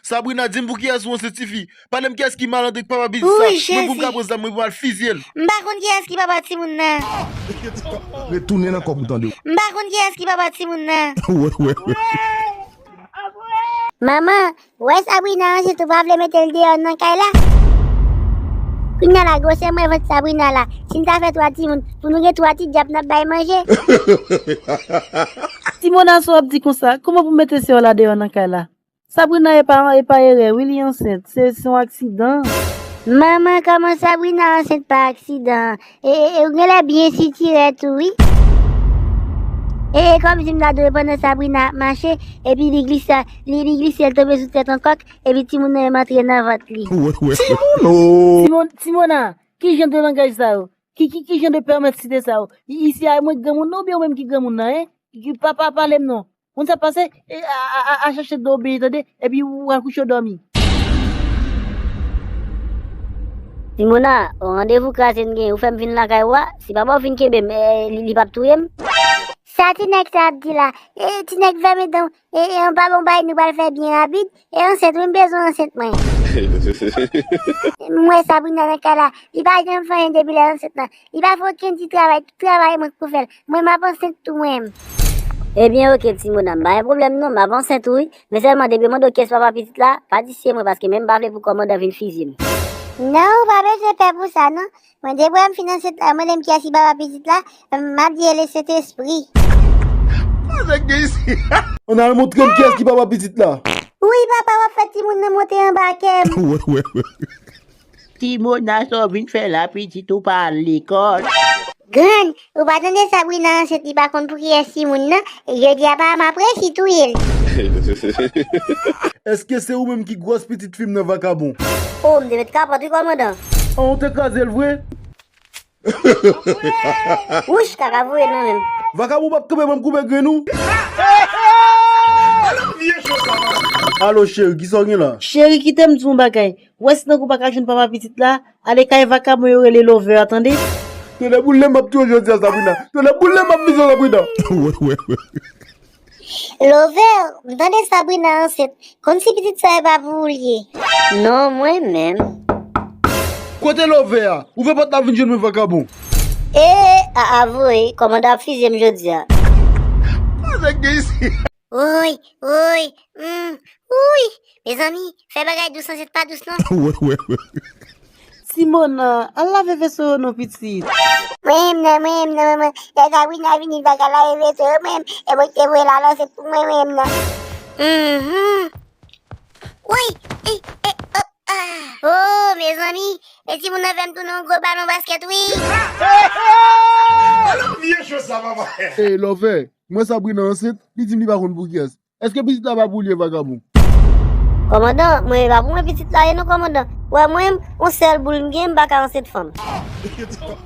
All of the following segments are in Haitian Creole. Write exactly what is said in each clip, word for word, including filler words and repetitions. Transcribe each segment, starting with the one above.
Sabrina, di m pou kiyès ou ansent tifi. Pale m kiyès ki malandren k papa pitit sa. Mwen pou m ka pran zam mwen pou m al fizye l. M pa konn kiyès ki papa timoun nan. Retounen nan kòb ou tande. M pa konn kiyès ki papa timoun nan. Wè, wè, wè. Manman, ou wè Sabrina ansent, ou pa vle mete l deyò nan kay la? Kounye a la, gwosè mwen vant Sabrina la. Si n ta fè twa timoun, pou nou gen twa ti dyab n ap bay manje. Simona, sa w ap di konsa? Kòman pou mete sè w la deyò nan kay la? Sabrina e pa, e pa erè, wi, li ansent. Se, se yon aksidan. Manman, kòman Sabrina ansent pa aksidan? E, e, e, ou genlè byen sitirè tou, wi. E, e, kòmsi m ta dwe pandan Sabrina ap mache, epi li glise, li, li glise, l tonbe sou tèt yon kòk, epi timoun nan menm antre nan vant li. Wè, wè, wè. Simon-, Simona, ki jan de langaj sa yo? Ki, ki, ki jan de pèmèt site sa yo? I-, isi a, mwen granmoun nan oubyen ou menm ki granmoun nan, en? Ki papa pale m non. Moun sa pase, e, a, a, a, a chache do byen, tande, epi ou al kouche w dòmi. Simona, yon randevou kraze n gen, ou fè m vin lakay ou a, si papa w vin kenbe m, e, li, li p ap touye m? Sa ti nèg sa ap di la, e, ti nèg fèmen dan w, e, e, yon pa bon bagay nou pral fè byen rapid, e ansent, wi, m bezwen ansent mwen. M wè Sabrina nan kay la, li pa janm fè anyen depi lè l ansent la. Li pa fè okenn ti travay, tout travay mwen k pou fè l. Mwen, m ap ansent tou mwen menm. Ebyen, oke, Simona, m pa gen pwoblèm non, m ap ansent tou, wi. Men sèlman, depi yo mande w kiyès papa pitit la, pa di se mwen, paske menm m pa vle pou kòmandan vin fizye m. Non, ou pa bezwen pè pou sa, non. Mwen, depi m fin ansent la, mande m kiyès ki papa pitit la, m ap di e le Sentespri. Sa k gen isi? Ann al montre m kiyès ki papa pitit la. Wi, papa, w ap fè timoun nan monte anba kè m. Wè, wè, wè. Simona, sa w vin fè la, pitit, ou pa al lekòl? Grann, ou pa tande Sabrina ansent, li pa konn pou kiyès timoun nan. Jodi a papa m ap resi touye l. Èske se ou menm ki gwòs pitit fi m nan, vakabon? O, m te met kapòt wi, kòmandan. An, ou te kraze l vre? Wouch, kaka voye nan men m. Vakabon p ap kanpe ban m koupe grenn ou. Alo cheri, kisa w gen la? Cheri, kite m di w yon bagay. Ou wè si tankou w pa ka jwenn papa pitit la, ale kay vakabon yo rele Lover a, tande? Tonnè boule m ap touye w jodi a, Sabrina. Tonnè boule m ap fizye w, Sabrina. Wè, wè, wè. Lover, m tande Sabrina ansent. Konn si pitit sa e pa pou ou l ye? Non, mwen menm. Kote Lover a? Ouvè pòt la vin jwenn mwen, vakabon. E, a, a voye, kòmandan ap fizye m jodi a. Sa k gen isi? Woy, woy, mm, woy. Mezanmi, fè bagay dous, ansent pa dous non. Wè, wè, wè. Simona, al lave veso yo non, pitit. Mwen menm nan, mwen menm nan, manman. Lè Sabrina vini, l pa ka lave veso yo, mwen menm. E mwen ki te voye l al ansent pou mwen, mwen menm nan. Mhm. Woy, e, e, o, a. O, mezanmi, e timoun nan fè m tounen yon gwo balon baskèt, wi. Vye cho sa, papa. Ey, Lover, mwen Sabrina ansent, li di m li pa konn pou kiyès. Èske pitit la pa pou li ye, vakabon? Kòmandan, mwen, e pa pou mwen pitit la ye non, kòmandan. Wè mwen, yon sèl boul m gen, m pa ka ansent fanm.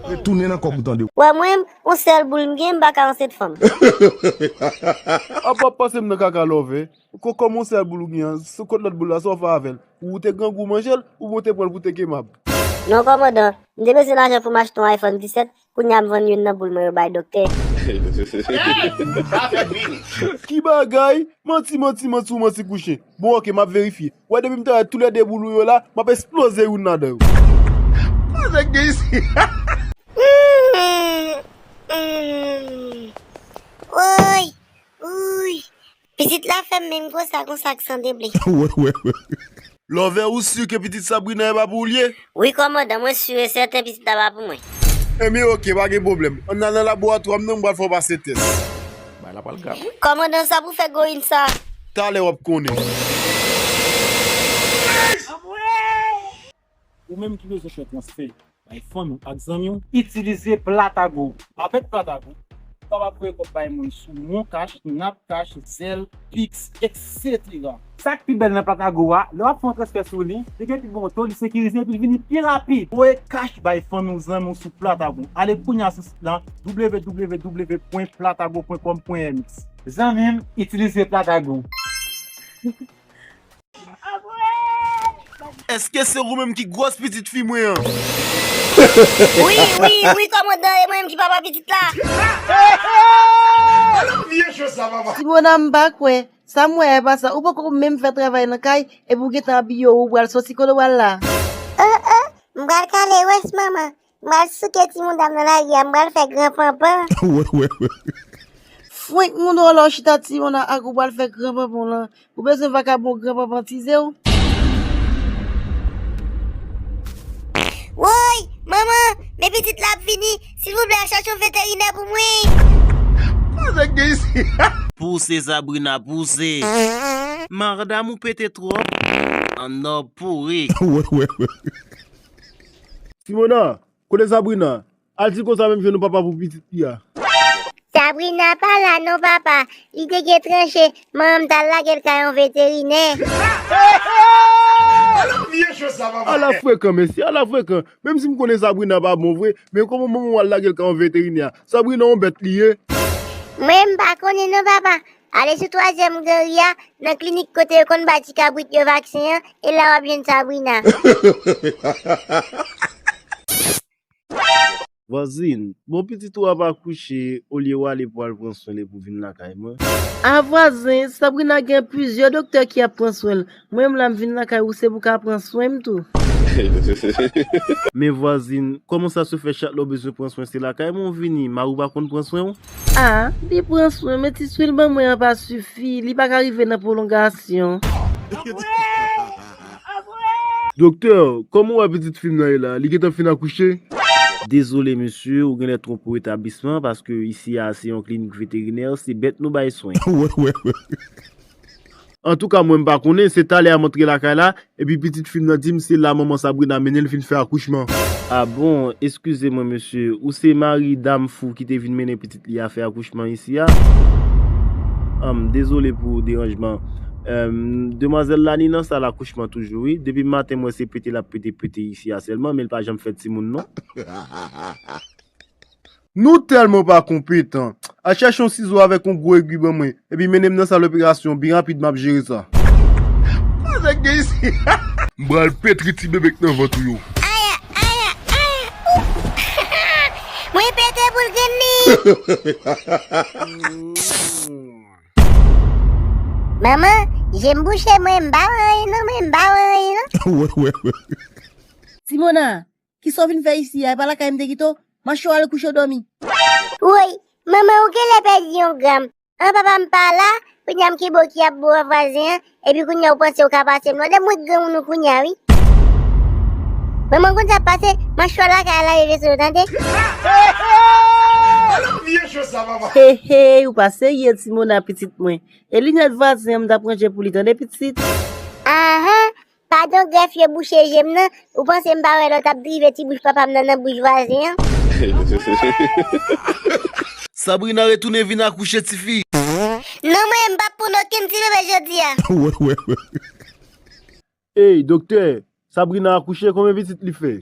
Retounen nan kòb ou tande. Wè mwen, yon sèl boul m gen, m pa ka ansent fanm. Apa w ap pase m nan kaka, Lover? Ko-, kòman yon sèl boul ou gen an? Se kot lòt boul la, sa w fè avè l? Ou te grangou manje l, oubyen w te pran l pou te kemab? Non, kòmandan, m te bezwen lajan pou m achte yon iPhone disèt, kounye a m vann youn nan boul mwen yo bay doktè. Ki bagay? Manti, manti, manti, ou manti kou chen. Bon, oke, m ap verifye. Wè, depi m ta wè toulède boul ou yo la, m ap esploze youn ladan yo. Sa k gen isi? Hmm, hmm. Woy, woy. Pitit la fè m menm gwo sa konsa ak san deble. Wè, wè, wè. Lover, ou si ke pitit Sabrina e pa pou ou l ye? Wi, kòmandan, mwen si e sèten pitit la pa pou mwen. Ebyen, oke, pa gen pwoblèm. Ann al nan laboratwa m nan, m pral fè w pase tès. Bagay la pral grav, wi. Kòmandan, sa pou fè gwo youn sa? Talè w ap konnen. Ou menm ki bezwen fè transfè bay fanmi w ak zanmi w, itilize Platago. Avèk Platago, ou kapab voye kòb bay moun sou MonCash, NapCash, Zelle, Pix, etsetera. Sa k pi bèl nan Platago a, lè w ap fè yon transfè sou li, li gen pi bon to, li sekirize epi l vini pi rapid. Voye kach bay fanmi w, zanmi w sou Platago. Ale kounye a sou sit lan, w w w pwen platago pwen com pwen m x. Zanmi m, itilize Platago. Èske se ou menm ki gwòs pitit fi mwen an? Wi, wi, wi, kòmandan, e mwen menm ki papa pitit la. Vye cho sa, papa. Simona, m pa kwè. Sa m wè a, e pa sa. Ou poko menm fè travay nan kay, epi w gentan abiye w, ou pral soti, kote w pral la? Oh, oh, m pral kale wès, manman. M pral souke timoun dam nan lari a, m pral fè gran panpan. Fwenk moun, ou la w chita timoun ak ou pral fè gran panpan w lan. Ou bezwen vakabon gran panpantize w? Woy, manman, men pitit la ap vini. Silvouplè, chache yon veterinè pou mwen. Sa k gen isi? Pouse, Sabrina, pouse. Madam ou pete twòp. Annò pouri. Simona, kote Sabrina? Al di konsa menm jwenn yon papa pou pitit li a. Sabrina pa la non, papa. Li te gen tranche, manman m t al lage l kay yon veterinè. Ala frekan, mesye, ala frekan. Menm si m konnen Sabrina pa bon vre, men kòman manman w al lage l kay yon veterinè a? Sabrina yon bèt li ye. Mwen, m pa konnen non, papa. Ale sou twazyèm gran ri a, nan klinik kote yo konn bay ti kabrit yo vaksen an, e la w ap jwenn Sabrina. Vwazin, bon pitit ou ap akouche, olye w ale pou al pran swen l epi w vin lakay mwen. A vwazen, Sabrina gen plizyè doktè ki ap pran swen l. Mwen menm la m vin lakay ou se pou ka pran swen m tou. Men vwazin, kòman sa se fè chak lè w bezwen pran swen se lakay mwen w vini, mari w pa konn pran swen w? A, li pran swen, men ti swen l ban mwen an pa sifi, li pa ka rive nan pwolongasyon. Doktè, kòman w wè pitit fi m nan ye la? Li gentan fin akouche? Dezole, mesye, ou genlè twonpe w etablisman, paske isi a se yon klinik veterinè, se bèt nou bay swen. Antouka, mwen m pa konnen, se talè a m antre lakay la, epi pitit fi m nan di m se la manman Sabrina mennen l vin fè akouchman. A bon, eskize mwen, mesye, ou se mari dam fou ki te vin mennen pitit li a fè akouchman isi a? Anm, dezole pou deranjman. Em, demwazèl la ni nan sal akouchman toujou, wi. Depi maten, m wè se pete l ap pete, pete isi a sèlman, men l pa janm fè timoun, non. Nou tèlman pa konpetan. Al chache yon sizo avèk yon gwo egwi ban mwen, epi mennen m nan sal operasyon byen rapid, m ap jere sa. Sa k gen isi? M pral petri ti bebe k nan vant ou yo. Aya, aya, aya. Ou. Mwen pete boul grenn li. Manman, je m bouche mwen, m pa wè anyen non, mwen m pa wè anyen non. Simona, kisa w vin fè isi a? E pa lakay m te kite w? Mache w al kouche w dòmi. Woy, manman ou genlè pèdi yon gram. An papa m pa la, kounye a m kenbe w ki ap bo a vwazen an, epi kounye a ou panse ou ka pase m lòd, m wè granmoun ou kounye a wi. Manman konn sa k pase, mache w al lakay al lave veso yo tande. Hey, hey, ou pa serye Simona pitit mwen. E linèt vwazen an m t ap ranje pou li tande pitit. Ahan, padon grèf yo bouche je m nan, ou panse m pa wè lè w t ap drive ti bouch papa m nan nan bouch vwazen an? Sabrina retounen vin akouche tifi. Non mwen, m p ap ponn okenn ti bebe jodi a. Ey, doktè, Sabrina akouche, konbyen pitit li fè?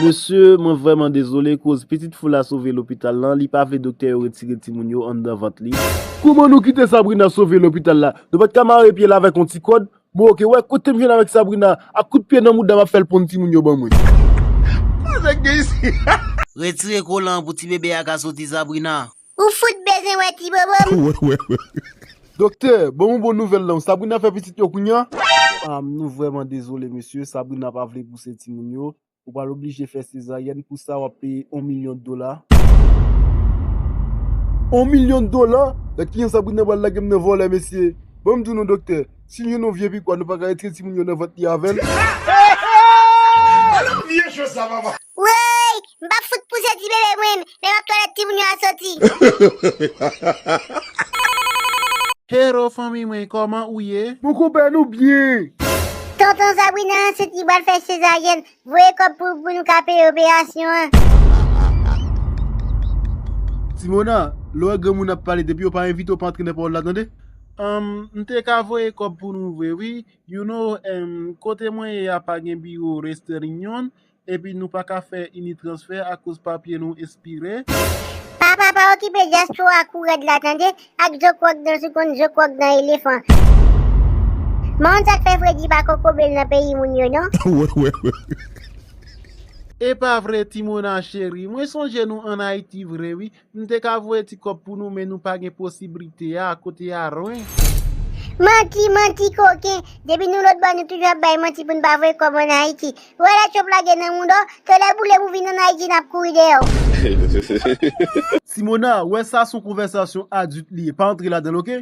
Mesye, mwen vrèman dezole koz pitit fou la sove lopital lan, li pa vle doktè yo retire timoun yo anndan vant li. Kouman nou kite Sabrina sove lopital la? Nou pa t ka mare pye l avèk yon ti kòd? Bon, oke, wè kote m jwenn avèk Sabrina, ak kout pye nan mouda m ap fè l ponn timoun yo ban mwen. Sa k gen isi? Retire kolan an pou ti bebe a ka soti, Sabrina. Ou fout bezwen wè ti bobo m. Doktè, ban m yon bon nouvèl lan, Sabrina fè pitit yo kounya? Ah, nou vrèman dezole, mesye, Sabrina pa vle pouse timoun yo. Ou pral oblije fè sezaryèn, pou sa w ap peye yon milyon dola. Yon milyon dola? Gad kijan Sabrina pral lage m nan vòlè, mesye. Ban m di w non, doktè, si n jwenn yon vye pikwa, nou pa ka retire timoun yo nan vant li avè l? Vye cho sa, papa. Woy, m p ap fout pouse ti bebe mwen, men m ap twalèt timoun yo a soti. Hello fanmi mwen, kòman ou ye? Mon konpè, nou byen. Tonton Sabrina ansent, li pral fè sezaryèn. Voye kòb pou, pou nou ka peye operasyon an. Simona, lè w wè granmoun ap pale, depi yo pa envite w, pa antre nan pawòl la, tande? Ahn, m te ka voye kòb pou nou vre, wi. You know, em, kote mwen ye a pa gen biwo Western Union, epi nou pa ka fè ini transfè akoz papye nou espire. Papa, pa okipe dyaspora kourèd la, tande? Ak zo kwòk dan, si w konn zo kwòk dan elefan. M pa konn sa k fè Fredi pa kokobe l nan peyi moun yo, non. E pa vre, Timona cheri, mwen sonje nou ann Ayiti vre, wi. M te ka voye ti kòb pou nou, men nou pa gen posiblite a, kote a lwen. Manti, manti, koken. Depi nou lòt bò, nou toujou ap bay manti pou n pa voye kòb ann Ayiti. Wè lè Trump lage nan mouda w, ke lè boule pou vin ann Ayiti, n ap kouri dèyè w. Simona, wè sa se yon konvèsasyon adilt li ye. Pa antre ladan l, oke?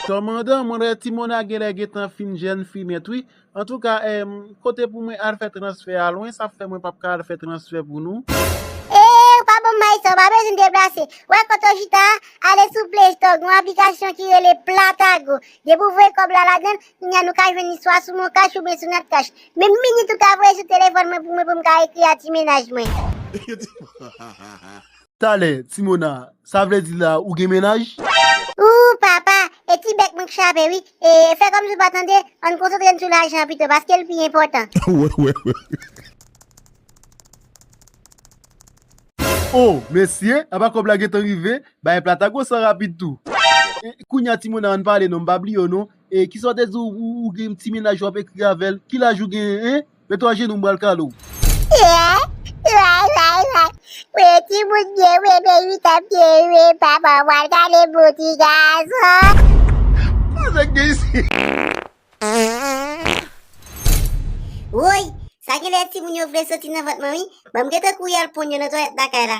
Kòmandan, mwen wè Timona genlè gentan fin jèn fi nèt, wi. Antouka, em, kote pou mwen al fè transfè a lwen, sa fè mwen p ap ka al fè transfè pou nou. E, ou pa ban m may sa, ou pa bezwen deplase. Wè kote w chita a, ale sou Play Store, gen yon aplikasyon ki rele Platago. Depi w voye kòb la ladan l, kounye a nou ka jwenn li swa sou MonCash oubyen sou NatCash. Menm minit ou ka voye sou telefòn mwen pou mwen, pou m ka ekri a ti mennaj mwen. Talè, Timona, sa vle di la ou gen mennaj? Ou papa, e ti bèk mwen k chape wi. E fè kòmsi w pa tande, ann konsantre n sou lajan an pito, paske l pi enpòtan. O, mesye, apa kòb la gentan rive, bay Platago sa rapid tou. E, kounye a Timona, ann pale non, m pa bliye w non. E, kisa w te di ou, ou, ou gen ti mennaj w ap ekri avè l? Ki laj ou genyen, en? Mete w ajenou, m pral kale w. Wè, wè, wè, wè. Wè, timoun byen, wè, men uit an byen, wè, papa, w pral kale pou ti gason. Sa k gen isit? Woy, sa genlè timoun yo vle soti nan vant mwen, wi. Ban m gentan kouri al ponn yo nan twalèt lakay la.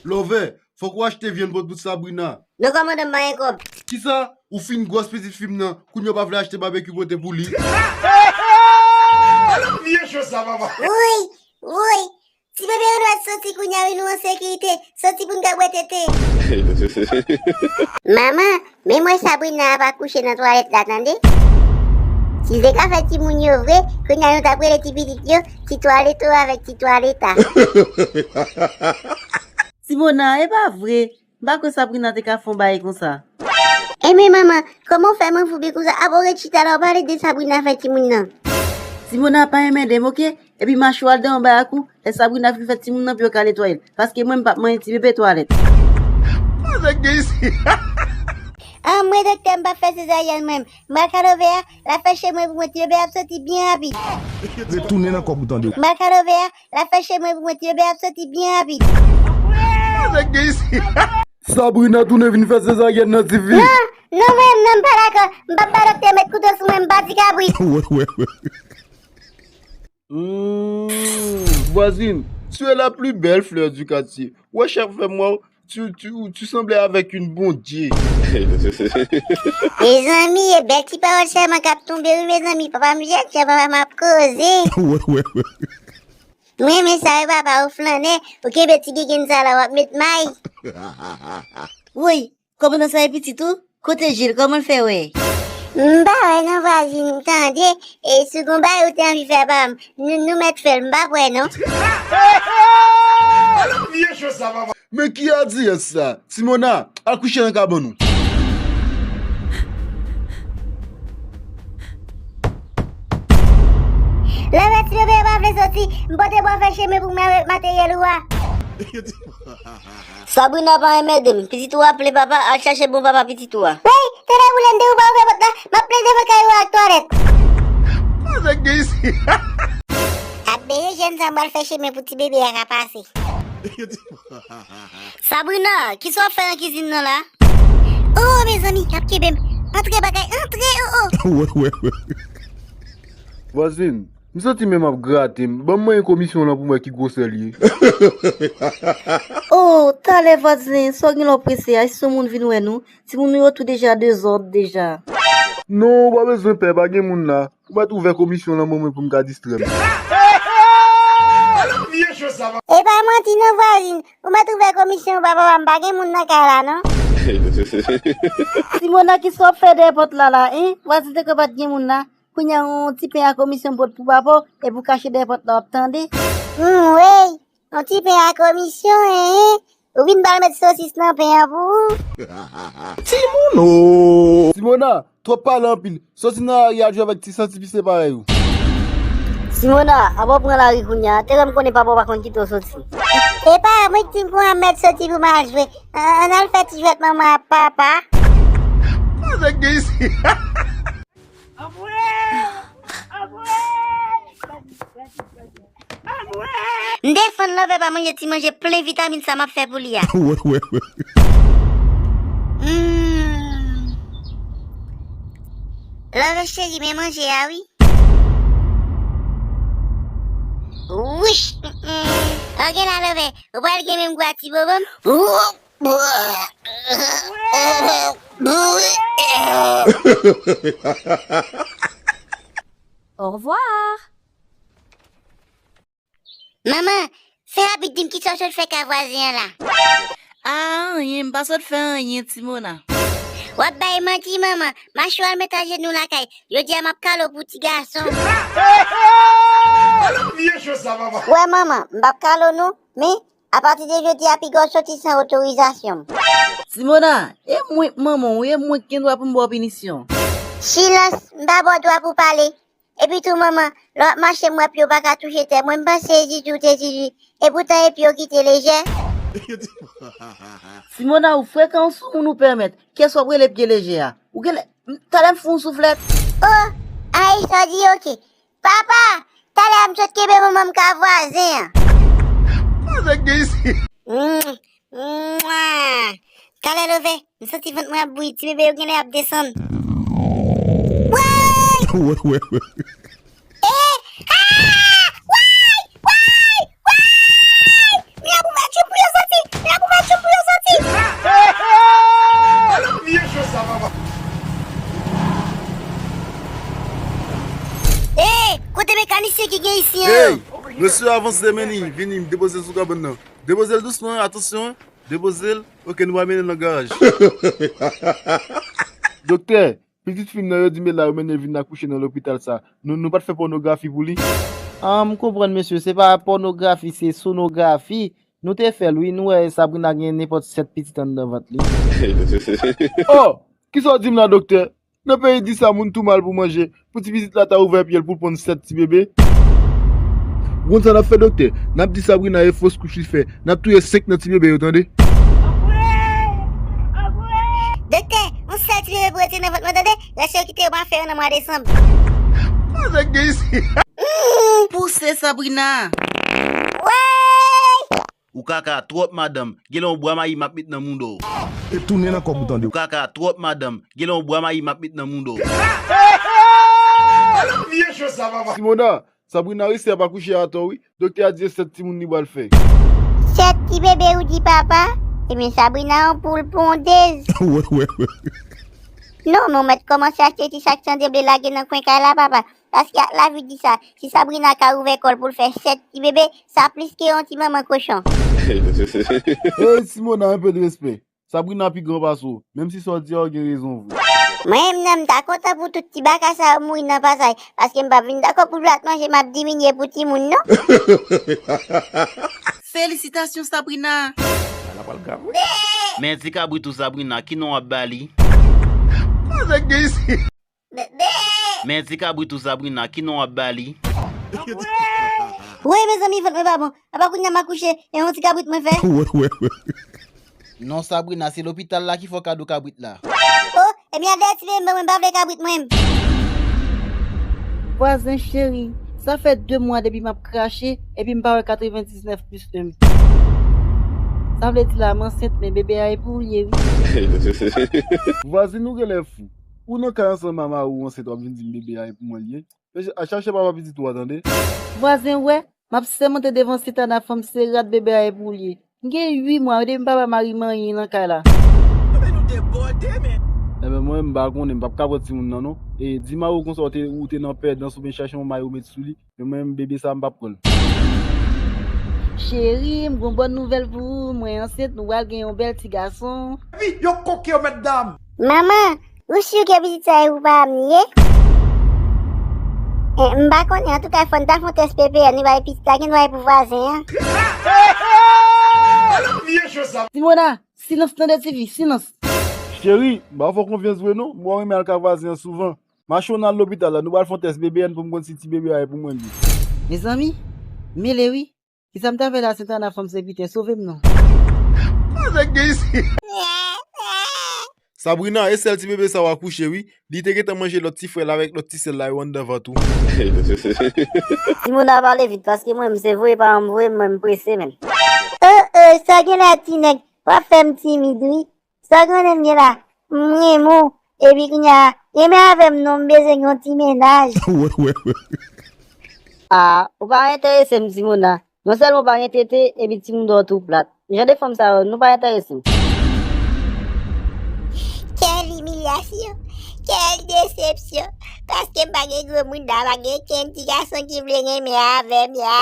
Love, fòk ou achte vyann pot pou Sabrina. Non, kòmandan, m pa gen kòb. Kisa? Ou fin gwòs pitit fi m nan, kounye a w pa vle achte babekyou pote pou li? Woy, woy. Ti bebe Renwèt soti kounye a wi, nou an sekirite. Soti pou n ka bwè tete. Manman, men mwen Sabrina ap akouche nan twalèt la, tande. Si l te ka fè timoun yo vre, kounye a nou t ap rele ti pitit yo ti twaleto avèk ti twaleta. Simona, e pa vre. M pa kwè Sabrina te ka fè yon bagay konsa. Enben manman, kòman w fè manfoubi konsa? Apa w ret chita la, w pale de Sabrina fè timoun nan. Simona pa enmède m, oke? Epi mache w al dèyè yon bagay ak ou, lè Sabrina fin fè timoun nan pou yo ka netwaye l. Paske mwen m p ap manyen ti bebe twalèt. Sa k gen isit? An mwen doktè, m p ap fè sezaryèn mwen. M pral kale ovè a, l ap fè chemen pou mwen, ti bebe ap soti byen rapid. Retounen nan kòb ou tande. M pral kale ovè a, l ap fè chemen pou mwen, ti bebe ap soti byen rapid. Sa k gen isit? Sabrina tounen vin fè sezaryèn nan ti fi. Non, non, mwen menm non, m pa dakò. M p ap bay doktè met kouto sou mwen, m pa ti kabrit. Hmm, voisine, tu es la plus belle fleur du quartier. Wè chèf fè mwen, tu, tu, tu sembles avec une Bondye. Mezanmi, e bèl ti pawòl sèlman k ap tonbe wi, mezanmi. Papa m jèt, jan papa m ap koze. M renmen sa wi papa, ou flannè, ou kenbe ti gigin sa la, w ap met may. Woy, kòmandan sa e pitit ou? Kote Jil, kòman l fè wè? M pa wè non vwazin, tande, e si w gon bagay ou te anvi fè ba m, nou, nou mèt fè l, m p ap wè non. Men ki adiyès sa? Simona, al kouche nan kabann ou. Lè mèt si bebe pa vle soti, m pote bò fè chemen pou mwen avèk materyèl ou a. Sabrina pa enmède m, pitit ou a ple papa, al chache bon papa pitit ou a. Woy, tande boule m di ou pa ouvè pòt la, m ap ple devan kay ou a ak twalèt. Sa k gen isit? Ap beye jèn sa m pral fè chemen pou ti bebe a ka pase. Sabrina, kisa w ap fè nan kizin nan la? Oh, mezanmi, y ap kenbe m. Antre bagay, antre, oh, oh. Vwazin, m santi men m ap grate m. Ban m manyen komisyon w lan pou m wè ki gwosè l ye. Oh, talè vwazin, sa w gen lè w prese a, si se yon moun vin wè nou, timoun nou yo tou deja dezòd deja. Non, ou pa bezwen pè, pa gen moun la. Ou mèt ouvè komisyon lan ban mwen pou m ka distrè m. E pa manti non vwazin, ou mèt ouvè komisyon ba papa m, pa gen moun nan kay la non. Simona, kisa w ap fè dèyè pòt la la, en? Vwazin te kwè pa t gen moun la. Kounye a yon ti pen a komisyon pot pou papa w, epi w kache dèyè pòt la w ap tande. Hum, wey, yon ti pen a komisyon, en? Ou vin pral met sosis nan pen an pou ou? Timoun o! Simona, twòp pale anpil. Soti nan lari al jwe avèk ti santi pise parèy ou. Simona, apa w pran lari kounye a? Te wè m konnen papa w pa konn kite w soti. Epa, mwen ki di m pou anmèd soti pou m al jwe. An, ann al fè ti jwèt manman ak papa. Sa k gen isit? M defann Love pa manje ti manje plen vitamin sa m ap fè pou li a. Hmm. Cheri, men manje a wi. Wish! Mm, mm. Ok la, love, ou pral gen menm gou a ti bobo m? Au revoir. Manman, fè rapid, di m kisa w sot fè ka vwazen an la. A, anyen, m pa sot fè anyen, Ti Mona. W ap bay manti, manman. Mache w al met ajenou lakay. Jodi a m ap kale w pou ti gason. Wè, manman, m p ap kale w non, men apati de jodi a, piga w soti san otorizasyon m. Ti Mona, e mwen k manman w, e mwen k gen dwa pou m ba w pinisyon. Silans, m pa ba w dwa pou pale. Epi tou, manman, lè w ap mache, m wè pye w pa ka touche tè. Mwen, m panse e zizi w te zizi. Epoutan, e pye w ki te lejè. Ti Mona, ou frekan, ou soumoun, ou pèmèt. Kiyès w ap rele pye lejè a? Ou genlè, m, talè m fè w yon souflèt. O, a, e sa w di, ok. Papa, talè a m sot kenbe manman m ka vwazen an. Sa k gen isit? Mm, mwa. Talè, love, m santi vant mwen ap bouyi, ti bebe yo genlè ap desann. Woy! Wè, wè, wè. E! A! Woy! Woy! Woy! Mira pou mèt tchoum pou yo soti! Mira pou mèt tchoum pou yo soti! Vye cho sa, papa. E! Kote mekanisyen ki gen isi an? Ey! Mesye, avanse, men li vini, depoze l sou kabann nan. Depoze l dousman, atansyon, depoze l. Ok, nou va mennen l nan garaj. Doktè, pitit fi m nan, yo di m la, yo mennen l vin akouche nan lopital sa. Nou, nou pa t fè pònografi pou li? A, m konprann, mesye, se pa pònografi, se sonografi. Nou te fè l, wi, nou wè Sabrina gen nenpòt sèt pitit anndan vant li. O! Kisa w di m la, doktè? Nan peyi di sa, moun tou mal pou manje. Pou ti pitit la ta ouvè pye l pou l ponn sèt ti bebe. Ou konn sa n ap fè, doktè? N ap di Sabrina e fos kouch li fè. N ap touye senk nan ti bebe yo, tande? Doktè, yon sèl ti bebe pou retire nan vant mwen, tande? Rès yo kite yo, m a fè yo nan mwa desanm. Sa k gen isit? Pouse Sabrina. Woy! Ou kaka twòp, madanm. Genlè yon bwa mayi m ap met nan mouda w. E tounen nan kòb ou, tande. Ou kaka twòp, madanm. Genlè yon bwa mayi m ap met nan mouda w. Vye cho sa, papa. Simona, Sabrina resi ap akouche atò, wi. Doktè a di se sèt timoun li pral fè. Sèt ti bebe ou di, papa? Ebyen, Sabrina yon poul pondez. Wè, wè, wè. Non, men w mèt kòmanse achte ti sak sandeble lage nan kwen kay la, papa. Paske ak lavi di sa, si Sabrina ka ouvè kò l pou l fè sèt ti bebe, sa plis ke yon ti manman kochon. Ey, Simona, un peu de respect. Sabrina pi gran pase w, menm si sa w di a, w gen rezon vre. Mwen menm nan, m ta kontan pou tout ti baka sa yo mouri nan pasaj, paske m p ap vin dakò pou plat manje m ap diminye pou timoun, non. Felisitasyon, Sabrina! Sa la pral grav, wi. Men ti kabrit ou, Sabrina, ki non w ap ba li? Sa k gen isit? Men ti kabrit ou, Sabrina, ki non w ap ba li? Woy, mezanmi, vant mwen pa bon. Apa kounye a m akouche, e yon ti kabrit mwen fè? Wè, wè, wè. Non, Sabrina, se lopital la ki fè w kado kabrit la. O, ebyen, al dèyè ti bebe m ban mwen, m pa vle kabrit mwen. Vwazen cheri, sa fè de mwa depi m ap krache, epi m pa wè katrevendiznèf plis de m. Sa vle di la, m ansent, men bebe a e pou ou l ye, wi. Vwazin, ou genlè fou. Ou nan kay ansanm a mari w ansent, w ap vin di m bebe a e pou mwen l ye. Chache papa pitit ou a, tande. Vwazen, wè, m ap sèmante devan Sentana fanm se rat bebe a e pou l ye. M gen uit mwa depi m pa ba mari m anyen nan kay la. Ebyen, mwen, m pa konnen, m p ap ka pran timoun nan, non. E di mari w konsa ou te, ou te nan pèdans oubyen chache yon mayo ou met sou li. Men mwen, bebe sa, m p ap pran l. Cheri, m gon bòn nouvèl pou ou. Mwen ansent, nou pral gen yon bèl ti gason. Epi, yo koke yo, mètdam. Manman, ou si ke pitit sa e pou pa m li ye? Eh, m pa konnen, antouka, fò n ta fè yon tès P P R, nou bay pitit la, gen dwa e pou vwazen an. Simona, silans, tande, Tifi, silans. Cheri, m pa fè w konfyans vre, non. M wè w renmen al ka vwazen an souvan. Mache w nan al lopital la, nou pral fè yon tès B B N pou m konn si ti bebe a e pou mwen li. Mezanmi, mele wi. Kisa m ta fè la, Sentana fanm se piten, sove m non. Sa k gen isit? Sabrina, e sèl ti bebe sa w akouche wi. Li te gentan manje lòt ti frè l avèk lòt ti sè l la yo anndan vant ou. Simona, pale vit, paske mwen, m se voye pa m voye, mwen, m prese menm. Oh, oh, sa gen la, ti nèg? W ap fè m timid wi. Sa grannè m ye la? M renmen w. Epi kounye a, Renmen avè m non, m bezwen yon ti mennaj. A, ou pa enterese m, Simona. Non sèlman ou pa gen tete, epi timoun dòt ou plat. Jan de fanm sa yo, nou pa enterese m. Quelle humiliation! Quelle déception! Paske m pa gen granmoun la, pa gen kenn ti gason ki vle renmen avè m ya.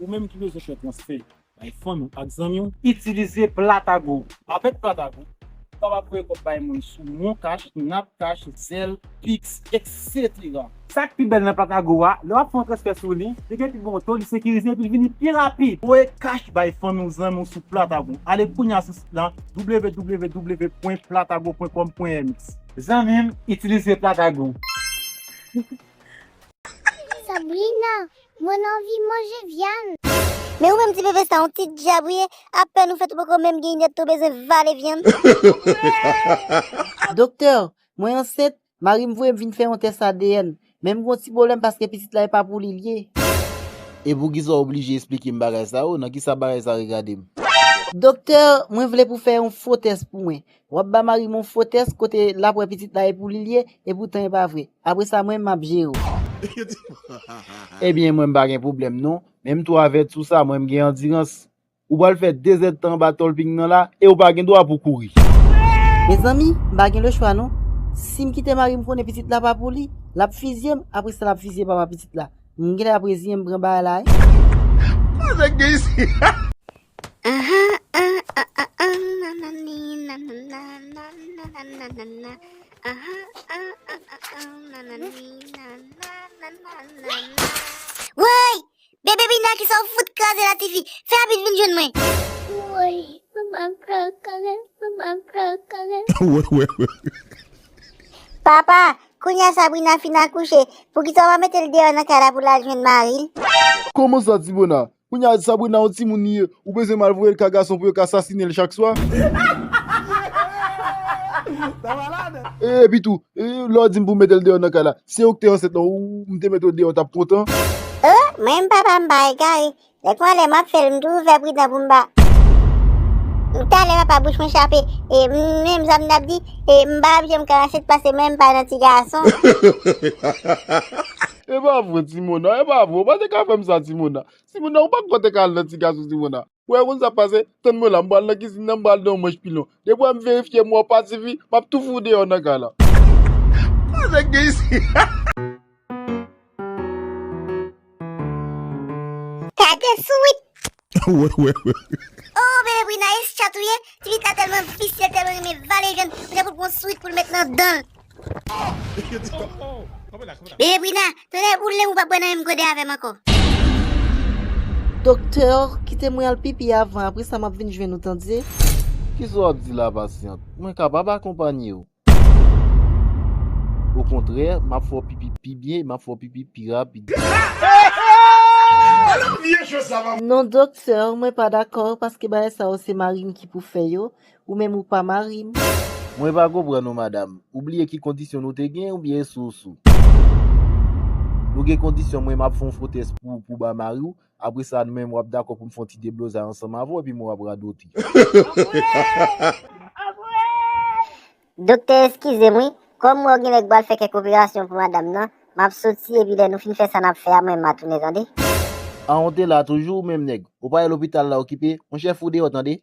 Ou menm ki bezwen fè transfè bay fanmi w ak zanmi w, itilize Platago. Avèk Platago, ou kapab voye kòb bay moun sou MonCash, NapCash, Zelle, Pix, etsetera. Sa k pi bèl nan Platago a, lè w ap fè yon transfè sou li, li gen pi bon to, li sekirize epi l vini pi rapid. Voye cash bay fanmi w, zanmi w sou Platago. Ale kounye a sou sit lan w w w pwen platago pwen kòm pwen m x. Zanmi m, itilize Platago. Sabrina, mwen anvi manje vyann. Men ou menm ti bebe sa yon ti dyab ou ye, apèn ou fèt ou poko menm gen inèt tan ou bezwen vale vyann. Doktè, mwen ansent, mari m voye m vin fè yon tès A D N, men m gon ti pwoblèm paske pitit la e pa pou li l ye. E poukisa w oblije esplike m bagay sa yo? Nan kisa bagay sa regade m? Doktè, mwen vle pou fè yon fo tès pou mwen. W ap ba mari m yon fo tès kote l ap wè pitit la e pou li l ye, epoutan e pa vre. Apre sa, mwen m ap jere w. Ebyen, mwen m pa gen pwoblèm non. Men m tou avèti w sa, mwen m gen andirans. Ou pral fè de zèdtan anba tòlping nan la, e ou pa gen dwa pou kouri. Mezanmi, m pa gen lechwa non. Si m kite mari m konnen pitit la pa pou li, l ap fizye m, apre sa l ap fizye papa pitit la. M genlè ap reziyen m pran bagay la wi. Sa k gen isi? Woy! Bebe Bina, kisa w fout kraze la tifi? Fè rapid vin jwenn mwen. Woy, mwen pa pral kale, mwen pa pral kale. Papa, kounye a Sabrina fin akouche, poukisa w pa mete l deyò nan kay la pou l al jwenn mari l? Kòman sa, Timona? Kounye a Sabrina yon timoun li ye, ou bezwen m al voye l kay gason pou yo ka sasinen l chak swa? Epi tou, lè w di m pou m mete l deyò nan kay la, se ou k te ansent lan, ou m te mete w deyò, w t ap kontan? Oh, mwen m papa m pa egare. Lè konsa lè m ap fè l, m toujou fè pridan pou m pa. Talè papa bouch mwen chape, e m menm sa m t ap di, e m pa ap janm ka ansent paske mwen m pa nan ti gason. E pa vre, Timona, e pa vre, ou pa te ka fè m sa, Timona. Timona, ou pa kwè te ka al nan ti gason, Timona. Ou wè konn sa pase, tann mwen la, m pral nan kizin nan, m pral nan yon manch pilon. Depi w wè m verifye m wè w pa sifi, m ap tou fout ou deyò nan kay la. Sa k gen isi? Gade sourit! Oh, bebe Brina, e chat ou ye? Ti pitit la tèlman visye, tèlman renmen vale vyann, ou ta fout pran sourit pou l met nan dan l. Bebe Brina, tonnè boule m ou p ap bwè nan menm gode avè m ankò. Doktè, kite mwen al pipi avan, apre sa m ap vin jwenn ou, tande? Kisa w ap di la, pasyant? Mwen kapab akonpanye w. Okontrè, m ap fè w pipi pi byen, m ap fè w pipi pi rapid. Non, doktè, mwen pa dakò, paske bagay sa yo se mari m ki pou fè yo, ou menm ou pa mari m. Mwen pa konprann ou, madanm. Ou bliye ki kondisyon nou te gen, oubyen e sou ou sou? Nou gen kondisyon, mwen m ap fè yon fo tès pou ou, pou ba mari w, apre sa, nou menm w ap dakò pou m fè yon ti deblozay ansanm avè w, epi mwen w ap radote. Doktè, eskize m wi. Kòm mwen gen lè k pral fè kèk operasyon pou madanm nan, m ap soti epi lè nou fin fè sa n ap fè a, mwen m a tounen, tande? An, ou te la toujou, ou menm nèg? Ou pa wè lopital la okipe? Monchè, fout deyò, tande?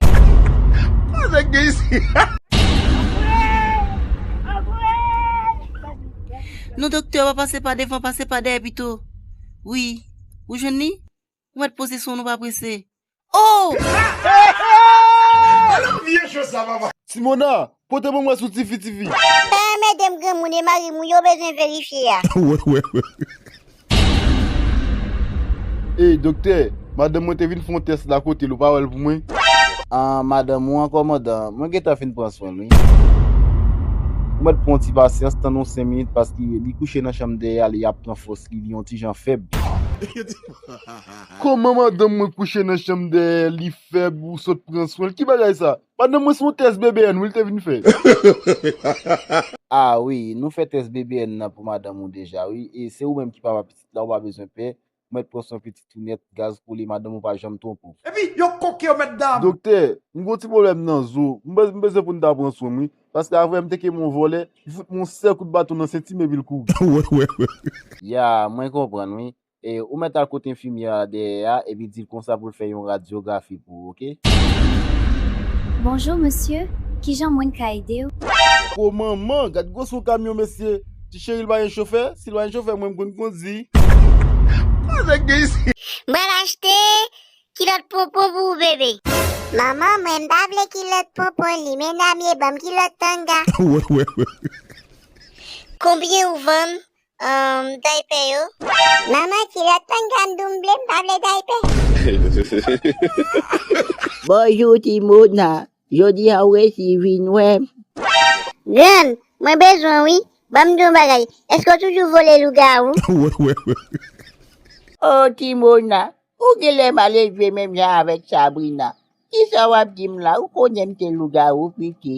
Sa k gen isi? Non, doktè, pa pase pa devan, pase pa dèyè pito. Wi. Ou jwenn li? Ou mèt poze sou nou, pa prese. Oh! Timona, pote ban mwen sou tifi tifi. Pa anmède m granmoun, e mari m wi yo bezwen verifye a. Ey, doktè, madanm mwen te vin fè yon tès la kote l, ou pa wè l pou mwen? An, madanm ou an, kòmandan, mwen gentan fin pran swen l wi. Ou mèt pran yon ti pasyans, tann yon senk minit, paske li kouche nan chanm dèyè a, li ap pran fòs li, li yon ti jan fèb. Kòman madanm mwen kouche nan chanm dèyè, li fèb, ou sot pran swen l? Ki bagay sa? Madanm mwen se yon tès B B N wi l te vin fè. A wi, nou fè tès B B N nan pou madanm ou deja wi, e se ou menm ki papa pitit la, ou pa bezwen pè. ou mèt pran swen pitit ou nèt, gaz koule, madanm ou pa janm twonpe w. Epi, yo koke, yo mèt dam. Doktè, m gon ti pwoblèm nan zo. M bez-, m bezwen pou n ta pran swen m, wi. Paske avè m te kenbe yon vòlè, li fout mwen yon sèl kout baton nan senti m epi l kouri. Ya, mwen konprann, wi. E, ou mèt al kote enfimyè a dèyè a, epi di l konsa pou l fè yon radyografi pou ou, oke? Bonjou, mesye. Kijan mwen ka ede w? Gwo manman, gad gwosè yon kamyon, mesye. Ti cheri, l pa gen chofè? Si l pa gen chofè, mwen m konn kondi. Mwen pral achte kilòt ponpon pou ou, bebe. Manman, mwen m pa vle kilòt ponpon, li men damye, ban m kilòt tanga. Konbyen ou vann? Ahn, daypè yo. Manman, kilòt tanga m di w m vle, m pa vle daypè. Bonjou, Timona. Jodi a ou resi vin wè m. Grann, mwen bezwen w wi. Ban m di w yon bagay. Èske w toujou vole lougawou? O, Timona. Ou genlè malelve menm jan avèk Sabrina. Kisa w ap di m la? Ou konnen m te lougawou piti.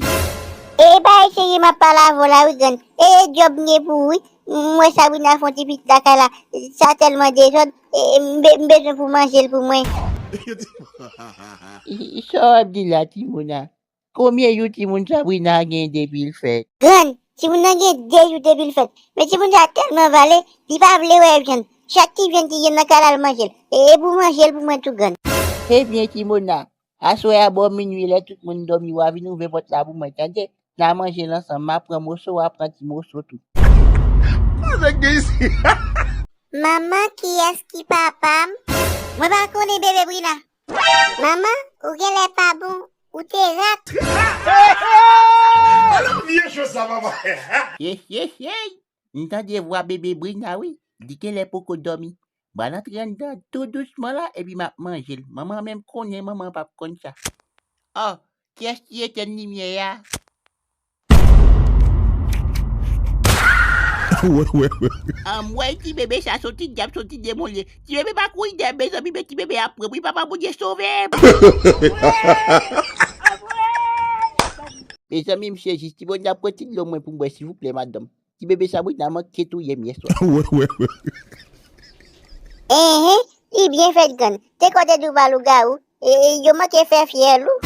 E pa eseye m ap pale avè w la wi, grann. E djòb m gen pou ou wi. M wè Sabrina fè yon ti pitit lakay la. Sa tèlman dezòd. E, e, m be-, m bezwen pou manje l pou mwen. I-, i-, sa w ap di la, Timona? Konbyen jou timoun Sabrina genyen depi l fèt? Grann, timoun nan gen de jou depi l fèt. Men timoun sa tèlman vale, li pa vle wè vyann. Chak ti vyann ki gen nan kay la, l manje l. E, e pou manje l pou mwen tou, grann. Ebyen, Timona, aswè a bò minwi, lè tout moun dòmi, w a vin ouvè pòt la pou mwen, tande? N a manje l ansanm, m a pran moso, w a pran ti moso tou. Manman, kiyès ki papa m? Mwen pa konnen, bebe Brina. Manman, ou genlè pa bon, ou te rat. Alò, vye cho sa, papa. Hey, hey, hey! M tande vwa bebe Brina, wi. Li genlè poko dòmi. M pral antre anndan tou dousman la, epi m ap manje l. Manman menm konnen, manman p ap konn sa. O, kiyès ki etèn limyè a? Anmwey, ti bebe sa se yon ti dyab, se yon ti demon li ye. Ti bebe pa kouri dèyè, mezanmi, men ti bebe ap pran, wi, Papa Bondye sove m. Mezanmi, m sezi, ti bebe ap pran ti dlo mwen pou m bwè, silvouplè, madanm. Ti bebe Sabrina manke touye m yèswa. Enhen, li byen fèt, grann. Te kwè w te di w pa lougawou. E, e, yo manke fè fyèl ou.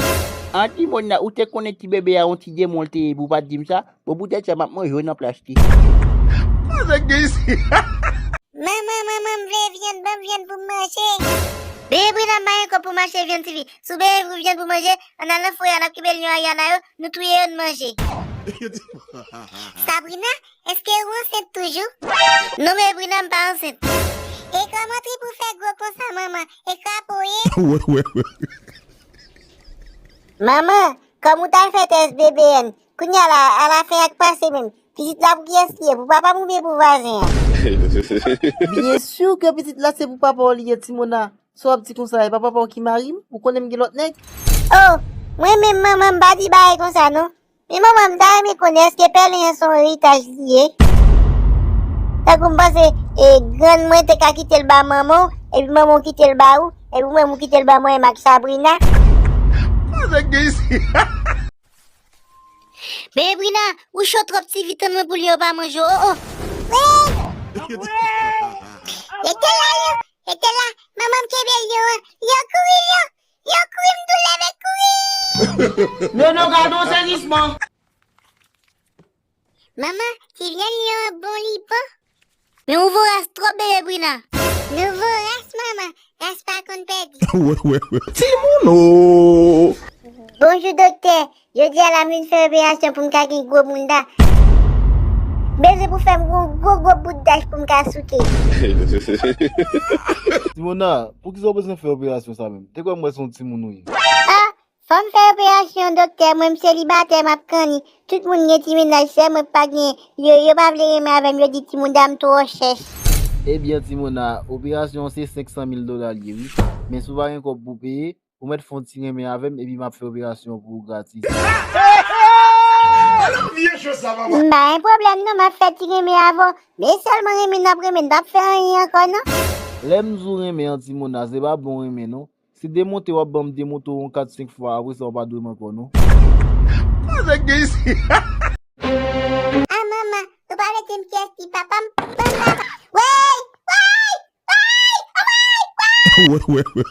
An, Timona, ou te konnen ti bebe a yon ti demon l te ye pou w pa t di m sa? Bon, poutèt sa, m ap manje w nan plas li. Manman, manman, m vle vyann, ban m vyann pou m manje. Bebe Brina, m pa gen kòb pou m achte vyann, tifi. Si w bezwen vyann pou manje, ann al nan forè a, n ap kenbe lyon Ariana yo, nou touye yo, n manje. Sabrina, èske ou ansent toujou? Non, men Brina, m pa ansent. E kòman trip ou fè gwo konsa, manman? E krapo w ye? Manman, kòm ou t al fè tès B B N, kounye a la, alafen ak pase menm, pitit la pou kiyès li ye? Pou papa m oubyen pou vwazen an? Byen si ke pitit la se pou papa w li ye, Timona. Sa w ap di konsa, e pa papa w ki mari m? Ou konnen m gen lòt nèg? O, mwen menm manman m pa di bagay konsa non. Men manman m ta renmen konnen èske pèlen an se yon eritaj li ye? Tankou m panse, e, grann mwen te ka kite l ba manman w, epi manman w kite l ba ou, epi ou menm ou kite l ba mwen menm ak Sabrina. Sa k gen isit? Bebe Brina, ou cho twòp, tifi, tann mwen pou lyon an pa manje w, o, o. Rete la, yo. Rete la. Manman m kenbe lyon an. Lyon kouri, lyon. Lyon kouri, m tou leve kouri. Nono, gade yon sezisman. Manman, ti vyann lyon an bon, li bon. Men ou voras twòp, bebe Brina. Nou voras, manman. Ras pa konn pèdi. Timoun o! Bonjou, doktè. Jodi a la, m vin fè operasyon pou m ka gen gwo bounda. Bezwen pou fè m gwo, gwo, gwo bout dach pou m ka souke. Timona, poukisa w bezwen fè operasyon sa menm? Te kwè m wè se yon timoun ou ye. A, fò m fè operasyon, doktè, mwen m selibatè, m ap kanni. Tout moun gen ti mennaj, sèl mwen k pa genyen. Yo, yo pa vle renmen avè m, yo di timoun dam twò chèch. Ebyen, Timona, operasyon an se senk san mil dola l ye, wi. Men si w pa gen kòb pou w peye, ou mèt fè yon ti renmen avè m, epi m ap fè operasyon an pou ou gratis. M pa gen pwoblèm non, m ap fè ti renmen avè w. Men sèlman renmen n ap renmen, n p ap fè anyen ankò non. Lè m di w renmen an, Timona, se pa bon renmen non. Se demonte w ap ban m demonte w yon kat senk fwa, apre sa w pa dwe m ankò non. Sa k gen isit? A manman, ou pa mete m kiyès ki papa m, ban m papa. Wey! Wey! Wey! Wè, wè, wè.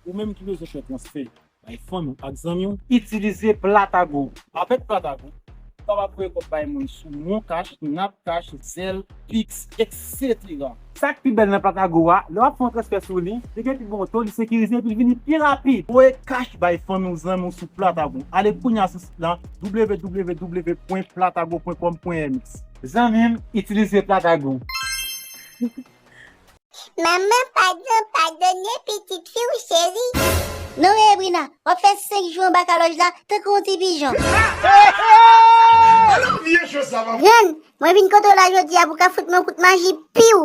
Ou menm ki bezwen fè transfè bay fanmi w ak zanmi w, itilize Platago. Avèk Platago, ou kapab voye kòb bay moun sou Moncash, Napcash, Zelle, Pix, et cetera. Sa k pi bèl nan Platago a, lè w ap fè yon transfè sou li, li gen pi bon to, li sekirize epi l vini pi rapid. Voye cash bay fanmi w, zanmi w sou Platago. Ale kounye a sou sit lan, w w w pwen platago pwen com pwen m x. Zanmi m, itilize Platago. Manman, padon, padone pitit fi w cheri. Non, Ebrina, w ap fè senk jou anba kalòj la, tankou yon ti pijon. Grann, mwen vin kote w la jodi a pou w ka fout mwen yon kout maji, piw!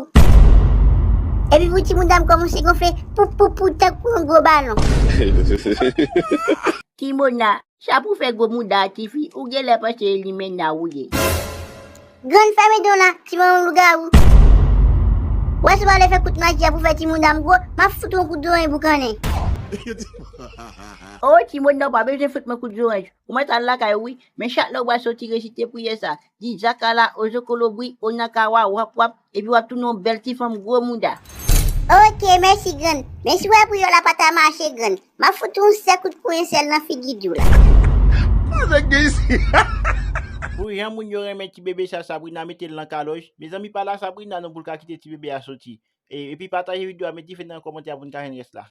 Epi pou timoun dam kòmanse gonfle, pou, pou, pou, tankou yon gwo balon. Timona, sa pou fè gwo mouda a tifi, ou genlè panse e limena ou ye. Grann, fèmen don la, ti manman lougawou. Wè si w ale fè kout maji a pou fè timoun dam gwo, m ap fout ou yon kout zoranj boukannen. O, timoun nan pa bezwen fout mwen kout zoranj. Ou mèt al lakay ou wi, men chak lè w pral soti resite priyè sa, di zakala, ozokolobri, onakawa, wap wap, epi w ap tounen yon bèl ti fanm gwo mouda. Ok, mèsi grann. Men si w wè priyè w la pa ta mache grann, m ap fout ou yon sèl kout konyen sèl nan figi di w la. Sa nèg gen isi? Pou jan moun yo renmen ti bebe sa Sabrina mete l nan kalòj, mezanmi pa la Sabrina non pou l ka kite ti bebe a soti. E, epi pataje videyo a, met dife nan kòmantè a pou n ka jwenn rès la.